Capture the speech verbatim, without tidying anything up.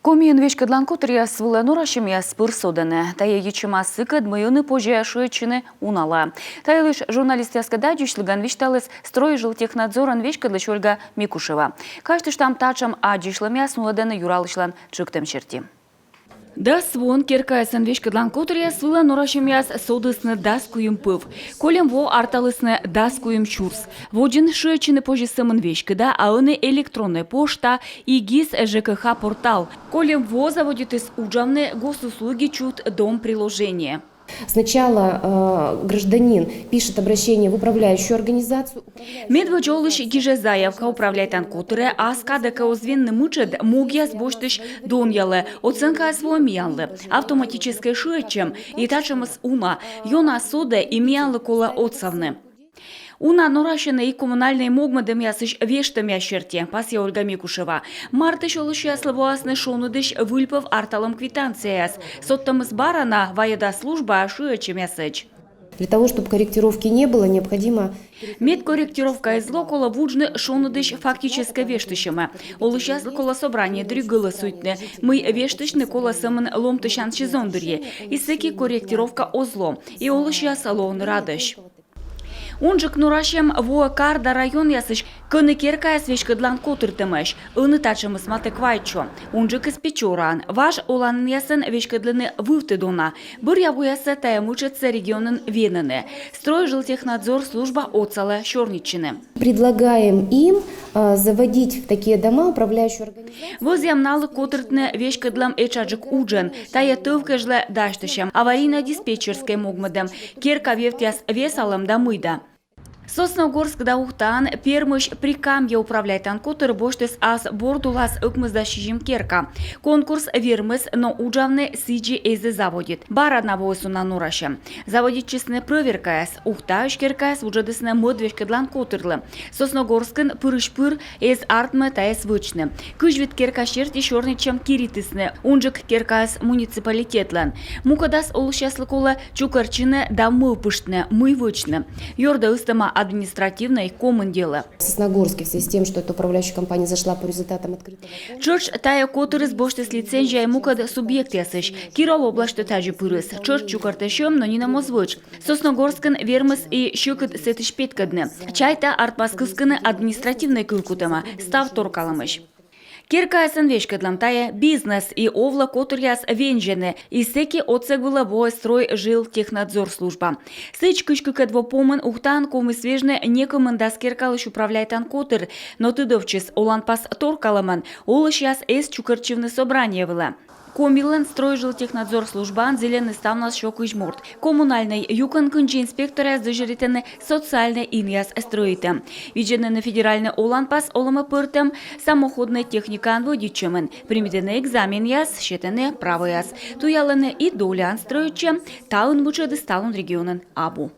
Комиын веськӧдлан котыръяс вылӧ норасьӧмъяс пыр содӧны. Тайӧ йитчӧма сыкӧд, мый ӧні позьӧ шыӧдчыны уналаӧ. Та йылысь журналистъяскӧд аддзысьлігӧн висьталіс Стройжилтехнадзорын веськӧдлысь Ольга Микушева. Казьтыштам, татшӧм аддзысьлӧмъяс нуӧдӧны юралысьлӧн тшӧктӧм серти. Дас воӧн керкаясӧн веськӧдлан котыръяс вылӧ норасьӧмъяс содісны дас куим пӧв. Кольӧм во арталісны дас куим сюрс. Водзын шыӧдчыны позис сӧмын веськыда, а ӧні электроннӧй пошта и ГИС ЖКХ портал. Кольӧм во заводитіс уджавны «Госуслуги чут дом» приложение. Сначала э, гражданин пишет обращение в управляющую организацию. Медводз олысь гижӧ заявка управляйтан котырӧ, ас кадӧ кӧ оз венны мытшӧд, могъяс босьтысь донъялӧ, оценкаяс воӧ миянлы. Автоматическӧй шыӧдчӧм, и татшӧмыс уна, ёна содӧ, и миянлы колӧ отсавны. Уна норасьӧны и коммунальнӧй могмӧдӧмъясысь вештӧмъяс серти, пасйӧ Ольга Микушева. Мартысь олысьяслы воасны шоныдысь выльпӧв арталӧм квитанцияяс. Содтӧмыс бара на вайӧда службаӧ шыӧдчӧмъясӧдз. Для того, чтобы корректировки не было, необходимо... Мед корректировка эз ло, колӧ вуджны шоныдысь фактическӧй вештысьӧмӧ. Олысьяслы колӧ собрание дырйи гӧлӧсуйтны, мый вештысьны колӧ сӧмын ломтысян сезон дырйи. И сэки корректировка оз ло, и олысьяс лоӧны радӧсь. Унджык норасьӧм воӧ кар да районъясысь, кӧні керкаяс веськӧдлан котыртӧмӧсь. Ӧні татшӧмыс матӧ квайтсё. Унджыкыс Печораын. Важ оланінъясӧн веськӧдлӧны вывті дона. Бӧръя воясӧ тайӧ мытшӧдсӧ регионын венӧны. Стройжилтехнадзор служба отсалӧ сёрнитчыны. Предлагаем им э, заводить в такие дома управляющую организацию. Вӧзъям налы котыртны веськӧдлӧм этшаджык уджӧн. Тайӧ тӧв кежлӧ дасьтысьӧм, аварийнӧ-диспетчерскӧй могмӧдӧм, керка вевтъяс весалӧм да мый да. Сосногорск да Ухтаын Пермысь «Прикамье» управляйтан котыр босьтіс ас борд улас ӧкмысдас сизим керка. Конкурс вермис, но уджавны сідзи эз и заводит. Бара на воыс уна норасьӧм. Заводитчисны прӧверкаяс. Ухтаысь керкаяс вуджӧдісны мӧд веськӧдлан котырлы. Сосногорскын пырысь-пыр эз артмы тайӧс вӧчны. Кызь вит керка серти сёрнитчӧм киритісны. Унджык керкаыс муниципалитетлӧн. Мукӧдас олысьяслы колӧ чукӧртчыны да мӧвпыштны, мый вӧчны. Ёрдӧ ыстӧма административнӧй, комын делӧ. В Сосногорске в связи с тем, что эта управляющая компания зашла по результатам открытого... Тшӧтш тайӧ котырыс босьтіс лицензия и мукӧд субъектъясысь. Киров обласьтӧ тадзи пырис. Тшӧтш чукӧртӧ сьӧм, но нинӧм оз вӧч. Сосногорскын вермис и сьӧкыд сэтысь петкӧдны. Чайта, артмас кыскыны административнӧй кывкутӧмӧ став торкалӧмысь. Керкаясӧн веськӧдлӧм — тайӧ бизнес, и овлӧ, котыръяс вензьӧны, и сэки отсӧг вылӧ воӧ Стройжилтехнадзор служба. Сідз, кызь кыкӧд во помын Ухтаын ковмис вежны некымын дас керкалысь управляйтан котыр, но тыдовтчис: оланпас торкалӧмӧн олысьяс эз чукӧртчывны собрание вылӧ. Комилӧн Стройжилтехнадзор службаын зільӧны ставнас сё кызь морт. Коммунальнӧй юкӧн кындзи инспекторъяс дӧзьӧритӧны социальнӧй инъяс стрӧитӧм. Видзӧдӧны федеральнӧй оланпас олӧмӧ пӧртӧм, самоходнӧй техникаӧн вӧдитчӧмын, примитӧны экзаменъяс, сетӧны правояс, туялӧны и доляӧн стрӧитчӧм. Таын мытшӧдыс талун регионын абу.